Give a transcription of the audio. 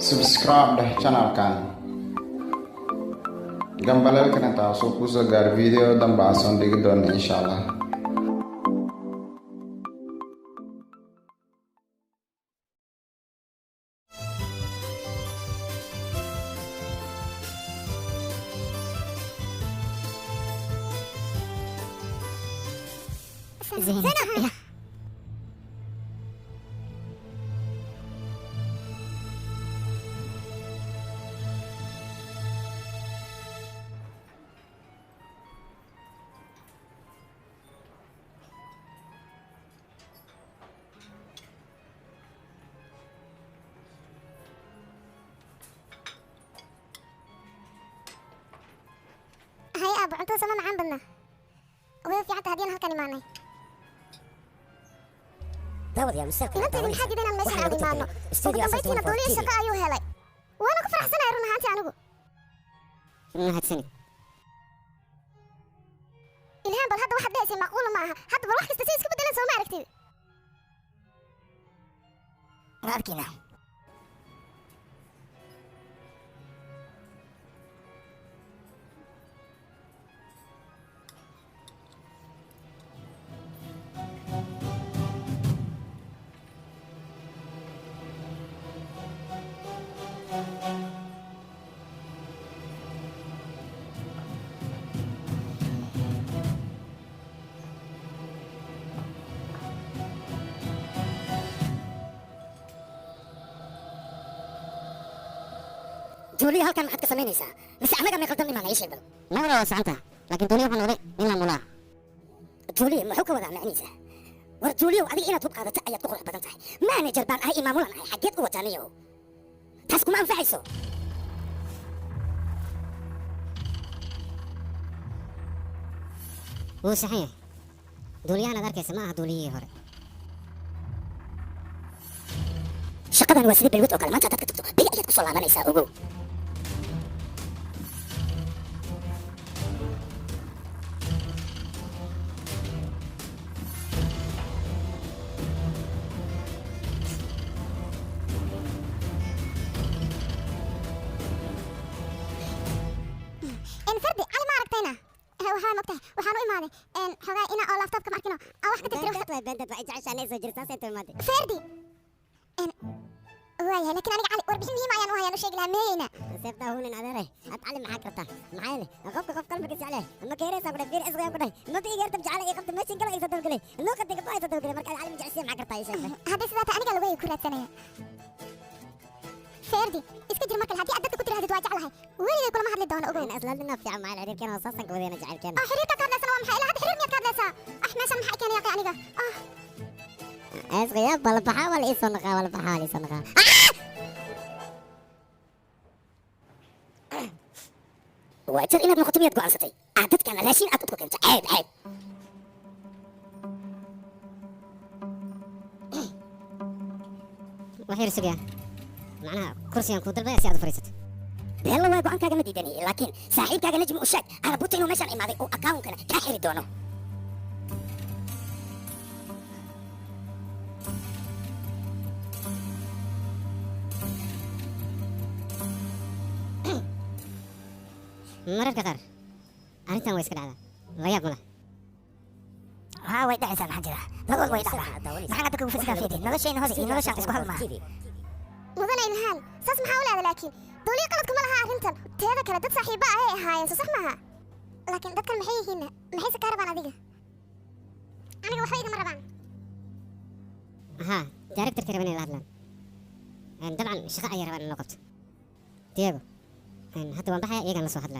Subscribe dheh channelkan, gambaleelkan intaasuu kusoo gaaro video dambe aan soo dhigi doona, insha Allah. Zena. Hay aabo, cuntada sama macaan badnaa. Way fiican tahay haddii aan halkan imaanay. Daawadayaal, misaal Inanteedii maxaa diiday inaan meeshan waxaa aan lagu imaano? tartamay Ugu Studio dambayntiina 24 duuliye TV. Shaqo ayuu helay, waana ku faraxsanahay run ahaantii anigu. Mahadsanid. Ilhaan, bal hadda waxaad dhahaysay macquula ma aha. Hadda bal wax kasta si isku bedelan, soo ma aragtid? Ma arkaynaa. Juuliya, halkan maxaad ka samaynaysaa? Mise annaga may qaldan imaana? Ii sheeg bal. Magana waa saxan tahay, laakiin duuliye wuxuu noqday nin maamulaa. Juuliya muxuu ka wadaa macnihiisa? War Juuliyow, adiga inaad hub qaadato ayaad ku qurux badan tahay. Manager baan ahay, imaamulan ahay, xaggeed u wataaniyow? Taas kuma anfacayso. Wuu saxan yahay. Duuliyahan aad arkaysa ma aha duuliyihii hore. Shaqadan waa sida balwad oo kale. Maanta haddaad ka tagto, beri ayaad kusoo laabanaysaa, ogow. En Fardi Cali, ma aragtayna? Waxaa mogtahay, waxaan u imaaday en xogaa ina oo laptopka ma arkino aan wax ka tirtiro. Fardi en waayahay, laakiin aniga Cali warbixin muhiim ayaan u hayaan u sheegi lahaa meeyeyna. Haddii sidaa tahay, aniga lugahayga ku raadsanaya. Ferdi, iska jir. Markale haddii aad dadka ku tirahdid waa jeclahay, weligay kulama hadli doono, ogow. Ah, xiriirka ka hadlaysana waa maxay? Ilaa hadda xiriir miyaad ka hadlaysaa? Ah, meeshan maxaa i keenay yaqay aniga? Ah. Waa jar inaad noqoto miyaad go'aansatay? Aad dadkan raashin aad udku keento? Ceeb, ceeb. Wax yar sugaya, macnaha kursigan kuu dalbaya si aad u fadhiisato. Beella waa go'aankaaga, ma diidani, laakiin saaxiibkaaga Najmi u sheeg Arabuta inuu meeshaan imaaday oo akawnkana kaa xiri doono. Mararka qaar arrintan way iska dhacdaa, la yaab ma laha. Haa, way dhacaysaa. Maxaa jira? Labadaba way dhacdaa. Maxaan hadda kugu fasiraa, Fiidi? Noloshayna hoose iyo noloshaan isku hal maaha. Mudane Ilhaan, saas maxaa u leeda? Laakiin duuliye qalad kuma laha arrintan. Teeda kale, dad saaxiiba ayay ahaayeen, soo sax maaha? Laakiin dadkan maxay yihiin? Maxayse kaa rabaan adiga? Aniga waxba igama rabaan. Haa, directorka rabaan inay la hadlaan. Dabcan shaqo ayay rabaan in loo qabto. Diego, hadda waan baxaya, iyagaan la soo hadlaya.